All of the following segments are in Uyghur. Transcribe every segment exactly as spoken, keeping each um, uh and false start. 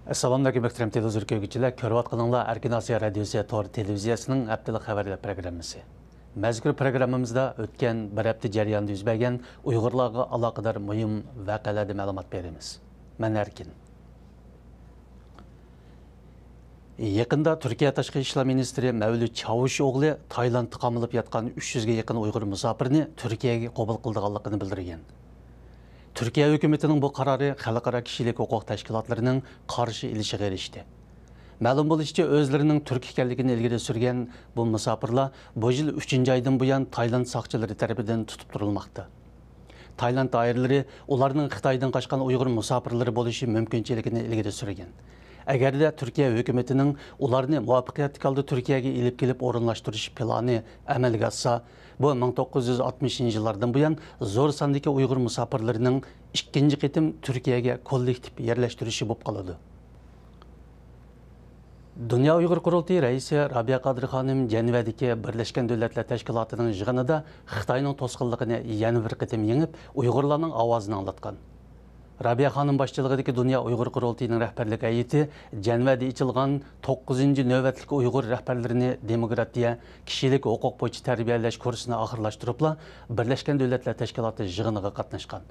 ئەسسالامۇئەلەيكۇم، مۆھتەرەم تېلېۋىزور كۆرگۈچىلەر. كۆرۈۋاتقىنىڭلار ئەركىن ئاسىيا رادىيوسى تور تېلېۋىزىيەسىنىڭ ھەپتىلىك خەۋەرلەر پروگراممىسى. مەزكۇر پروگراممىمىزدا ئۆتكەن بىر ھەپتە جەريانىدا يۈز بەرگەن ئۇيغۇرلارغا ئالاقىدار مۇھىم ۋەقەلەردىن مەلۇمات بېرىمىز. مەن ئەركىن. يېقىندا تۈركىيە تاشقى ئىشلار مىنىستىرى مەۋلۇت چاۋۇشئوغلى تايلاندتا قامىلىپ ياتقان ئۈچ يۈزگە يېقىن ئۇيغۇر مۇساپىرنى تۈركىيەگە قوبۇل قىلىدىغانلىقىنى بىلدۈرگەن. تۈركىيە ھۆكۈمىتىنىڭ بۇ قارارى خەلقئارا كىشىلىك ھوقۇق تەشكىلاتلىرىنىڭ قارشى ئېلىشىغا ئېرىشتى. مەلۇم بولۇشىچە، ئۆزلىرىنىڭ تۈرك ئىكەنلىكىنى ئىلگىرى سۈرگەن بۇ مۇساپىرلار بۇ يىل ئۈچىنچى ئايدىن بۇيان تايلاند ساقچىلىرى تەرىپىدىن تۇتۇپ تۇرۇلماقتا. تايلاند دائىرىلىرى ئۇلارنىڭ خىتايدىن قاچقان ئۇيغۇر مۇساپىرلىرى بولۇشى مۇمكىنچىلىكىنى ئىلگىرى سۈرگەن. ئەگەردە تۈركىيە ھۆكۈمىتىنىڭ ئۇلارنى مۇۋەپپەقىيەتلىك ھالدا تۈركىيەگە ئېلىپ كېلىپ ئورۇنلاشتۇرۇش پىلانى ئەمەلگە ئاشسا، بۇ مىڭ توققۇز يۈز ئاتمىشىنچى يىللاردىن بۇيان زور ساندىكى ئۇيغۇر مۇساپىرلىرىنىڭ ئىككىنچى قېتىم تۈركىيەگە كوللېكتىپ يەرلەشتۈرۈشى بولۇپ قالىدۇ. دۇنيا ئۇيغۇر قۇرۇلتىيى رەئىسى رابىيە قادىر خانىم جەنۋەدىكى بىرلەشكەن دۆلەتلەر تەشكىلاتىنىڭ يىغىنىدا خىتاينىڭ توسقۇنلۇقىنى يەنە بىر قېتىم يېڭىپ، ئۇيغۇرلارنىڭ ئاۋازىنى ئاڭلاتقان. رابىيە خانىم باشچىلىقىدىكى دۇنيا ئۇيغۇر قۇرۇلتىيىنىڭ رەھبەرلىك ھەيئىتى جەنۋەدە ئېچىلغان توققۇزىنچى نۆۋەتلىك ئۇيغۇر رەھبەرلىرىنى دېموكراتىيە، كىشىلىك ھوقۇق بويىچە تەربىيەلەش كۇرسىنى ئاخىرلاشتۇرۇپلا، بىرلەشكەن دۆلەتلەر تەشكىلاتى يىغىنىغا قاتناشقان.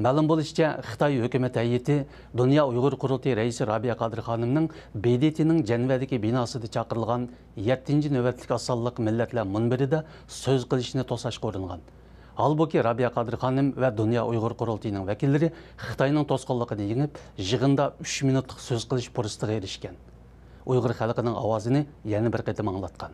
مەلۇم بولۇشىچە، خىتاي ھۆكۈمەت ھەيئىتى دۇنيا ئۇيغۇر قۇرۇلتىيى رەئىسى رابىيە قادىر خانىمنىڭ ب د ت نىڭ جەنۋەدىكى بىناسىدا چاقىرىلغان يەتتىنچى نۆۋەتلىك ئاز سانلىق مىللەتلەر مۇنبىرىدا سۆز قىلىشىنى توساشقا ئۇرۇنغان. ھالبۇكى، رابىيە قادىر خانىم ۋە دۇنيا ئۇيغۇر قۇرۇلتىيىنىڭ ۋەكىللىرى خىتاينىڭ توسقۇنلۇقىنى يېڭىپ، يىغىندا ئۈچ مىنۇتلۇق سۆز قىلىش پۇرسىتىغا ئېرىشكەن. ئۇيغۇر خەلقىنىڭ ئاۋازىنى يەنە بىر قېتىم ئاڭلاتقان.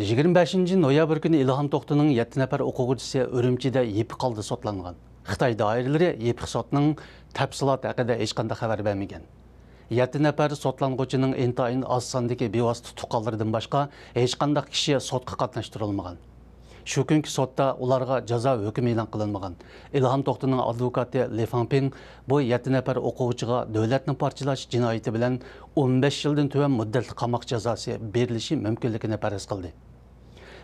يىگىرمە بەشىنچى نويابىر كۈنى ئىلھام توختىنىڭ يەتتە نەپەر ئوقۇغۇچىسى ئۈرۈمچىدە يېپىق ھالدا سوتلانغان. خىتاي دائىرىلىرى يېپىق سوتنىڭ تەپسىلاتى ھەققىدە ھېچقانداق خەۋەر بەرمىگەن. يەتتە نەپەر سوتلانغۇچىنىڭ ئىنتايىن ئاز ساندىكى بىۋاسىتە تۇغقانلىرىدىن باشقا ھېچقانداق كىشى سوتقا قاتناشتۇرۇلمىغان. شۇ كۈنكى سوتتا ئۇلارغا جازا ھۆكمى ئېلان قىلىنمىغان. ئىلھام توختىنىڭ ئادۋوكاتى لى فاڭپىڭ بۇ يەتتە نەپەر ئوقۇغۇچىغا دۆلەتنى پارچىلاش جىنايىتى بىلەن ئون بەش يىلدىن تۆۋەن مۇددەتلىك قاماق جازاسى بېرىلىشى مۇمكىنلىكىنى پەرەز قىلدى.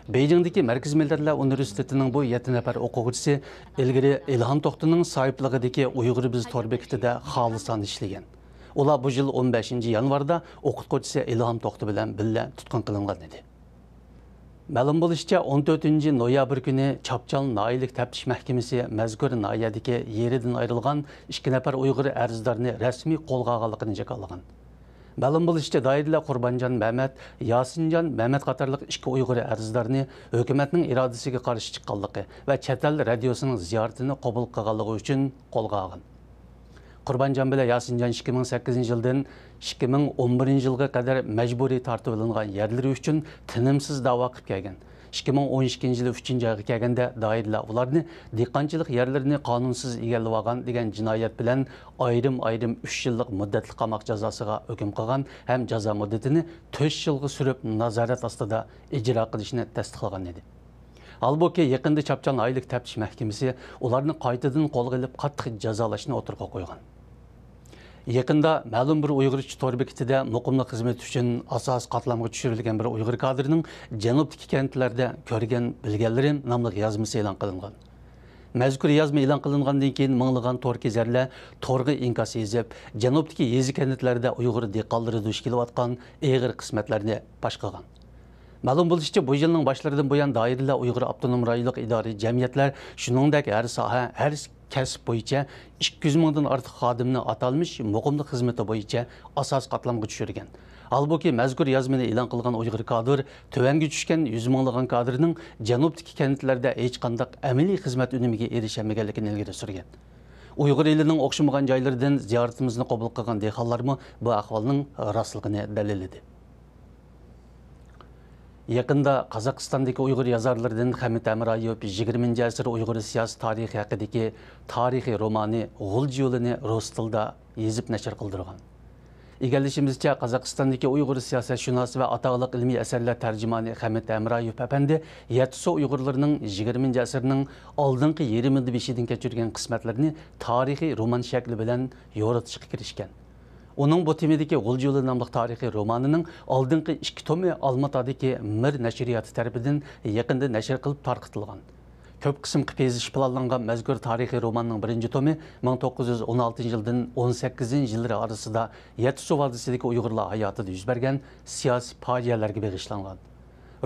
بېيجىڭدىكى مەركىزىي مىللەتلەر ئۇنىۋېرسىتېتىنىڭ بۇ يەتتە نەپەر ئوقۇغۇچىسى ئىلگىرى ئىلھام توختىنىڭ ساھىبلىقىدىكى ئۇيغۇر بىز تور بېكىتىدە خالىسانە ئىشلىگەن. ئۇلار بۇ يىل ئون بەشىنچى يانۋاردا ئوقۇتقۇچىسى ئىلھام توختى بىلەن بىللە تۇتقۇن قىلىنغان ئىدى. مەلۇم بولۇشىچە، ئون تۆتىنچى نويابىر كۈنى چاپچال ناھىيەلىك تەپتىش مەھكىمىسى مەزكۇر ناھىيەدىكى يېرىدىن ئايرىلغان ئىككى نەپەر ئۇيغۇر ئەرزدارنى رەسمىي قولغا ئالغانلىقىنى جاكارلىغان. مەلۇم بولۇشىچە، دائىرىلەر قۇربانجان مەمەت، ياسىنجان مەمەت قاتارلىق ئىككى ئۇيغۇر ئەرزدارنى ھۆكۈمەتنىڭ ئىرادىسىگە قارشى چىققانلىقى ۋە چەت ئەل رادىيوسىنىڭ زىيارىتىنى قوبۇل قىلغانلىقى ئۈچۈن قولغا ئالغان. قۇربانجان بىلەن ياسىنجان ئىككى مىڭ سەككىزىنچى يىلدىن ئىككى مىڭ ئون بىرىنچى يىلغا قەدەر مەجبۇرىي تارتىۋېلىنغان يەرلىرى ئۈچۈن تىنىمسىز داۋا قىلىپ كەلگەن. ئىككى مىڭ ئون ئىككىنچى يىلى ئۈچىنچى ئايغا كەلگەندە، دائىرىلەر ئۇلارنى دېھقانچىلىق يەرلىرىنى قانۇنسىز ئىگىلىۋالغان دېگەن جىنايەت بىلەن ئايرىم-ئايرىم ئۈچ يىللىق مۇددەتلىك قاماق جازاسىغا ھۆكۈم قىلغان ھەم جازا مۇددىتىنى تۆت يىلغا سۈرۈپ نازارەت ئاستىدا ئىجرا قىلىشنى تەستىقلىغان ئىدى. ھالبۇكى، يېقىندا چاپچال ناھىيەلىك تەپتىش مەھكىمىسى ئۇلارنى قايتىدىن قولغا ئېلىپ، قاتتىق جازالاشنى ئوتتۇرىغا قويغان. يېقىندا مەلۇم بىر ئۇيغۇرچە تور بېكىتىدە مۇقىملىق خىزمىتى ئۈچۈن ئاساسىي قاتلامغا چۈشۈرۈلگەن بىر ئۇيغۇر كادىرىنىڭ جەنۇبتىكى كەنتلەردە كۆرگەن بىلگەنلىرىم ناملىق يازمىسى ئېلان قىلىنغان. مەزكۇر يازما ئېلان قىلىنغاندىن كېيىن، مىڭلىغان تور كېزەرلەر تورغا ئىنكاس يېزىپ، جەنۇبتىكى يېزا-كەنتلەردە ئۇيغۇر دېھقانلىرى دۇچ كېلىۋاتقان ئېغىر قىسمەتلەرنى پاش قىلغان. مەلۇم بولۇشىچە، بۇ يىلنىڭ باشلىرىدىن بۇيان، دائىرىلەر ئۇيغۇر ئاپتونوم رايونلۇق ئىدارە جەمئىيەتلەر، شۇنىڭدەك ھەر ساھە، ھەر كەسىپ بويىچە ئىككى يۈز مىڭدىن ئارتۇق خادىمنى ئاتالمىش مۇقىملىق خىزمىتى بويىچە ئاساسىي قاتلامغا چۈشۈرگەن. ھالبۇكى، مەزكۇر يازمىنى ئېلان قىلغان ئۇيغۇر كادىر تۆۋەنگە چۈشكەن يۈز مىڭلىغان كادىرنىڭ جەنۇبتىكى كەنتلەردە ھېچقانداق ئەمەلىي خىزمەت ئۈنۈمىگە ئېرىشەلمىگەنلىكىنى ئىلگىرى سۈرگەن. ئۇيغۇر ئېلىنىڭ ئوخشىمىغان جايلىرىدىن زىيارىتىمىزنى قوبۇل قىلغان دېھقانلارمۇ بۇ ئەھۋالنىڭ راستلىقىنى دەلىللىدى. يېقىندا قازاقىستاندىكى ئۇيغۇر يازارلىرىدىن خەمىت ھەمرايېۋ يىگىرمىنچى ئەسىر ئۇيغۇر سىياسىي تارىخى ھەققىدىكى تارىخىي رومانى غۇلجا يولىنى رۇس تىلىدا يېزىپ نەشر قىلدۇرغان. ئىگىلىشىمىزچە، قازاقىستاندىكى ئۇيغۇر سىياسەتشۇناسى ۋە ئاتاقلىق ئىلمىي ئەسەرلەر تەرجىمانى خەمىت ھەمرايېۋ ئەپەندى يەتىسۇ ئۇيغۇرلىرىنىڭ يىگىرمىنچى ئەسىرنىڭ ئالدىنقى يېرىمىدا بېشىدىن كەچۈرگەن قىسمەتلىرىنى تارىخىي رومان شەكلى بىلەن يورۇتۇشقا كىرىشكەن. ئۇنىڭ بۇ تېمىدىكى غۇلجا يولى ناملىق تارىخىي رومانىنىڭ ئالدىنقى ئىككى تومى ئالماتادىكى مىر نەشرىياتى تەرىپىدىن يېقىندا نەشر قىلىپ تارقىتىلغان. كۆپ قىسىم قىلىپ يېزىش پىلانلانغان مەزكۇر تارىخىي روماننىڭ بىرىنچى تومى مىڭ توققۇز يۈز ئون ئالتىنچى يىلدىن ئون سەككىزىنچى يىللىرى ئارىسىدا يەتتە سۇ ۋادىسىدىكى ئۇيغۇرلار ھاياتىدا يۈز بەرگەن سىياسىي پاجىئەلەرگە بېغىشلانغان.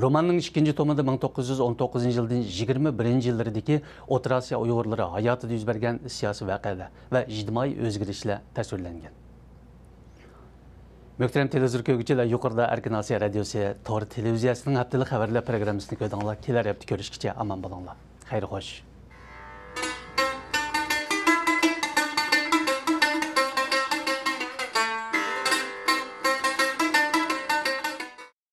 روماننىڭ ئىككىنچى تومىدا مىڭ توققۇز يۈز ئون توققۇزىنچى يىلدىن يىگىرمە بىرىنچى يىللىرىدىكى ئوتتۇرا ئاسىيا ئۇيغۇرلىرى ھاياتىدا يۈز بەرگەن سىياسىي ۋەقەلەر ۋە ئىجتىمائىي ئۆزگىرىشلەر تەسۋىرلەنگەن. مۆھتەرەم تېلېۋىزور كۆرگۈچىلەر، يۇقىرىدا ئەركىن ئاسىيا رادىيوسى تور تېلېۋىزىيەسىنىڭ ھەپتىلىك خەۋەرلەر پروگراممىسىنى كۆردۈڭلار. كېلەر ھەپتە كۆرۈشكىچە ئامان بولۇڭلار. خەير خوش.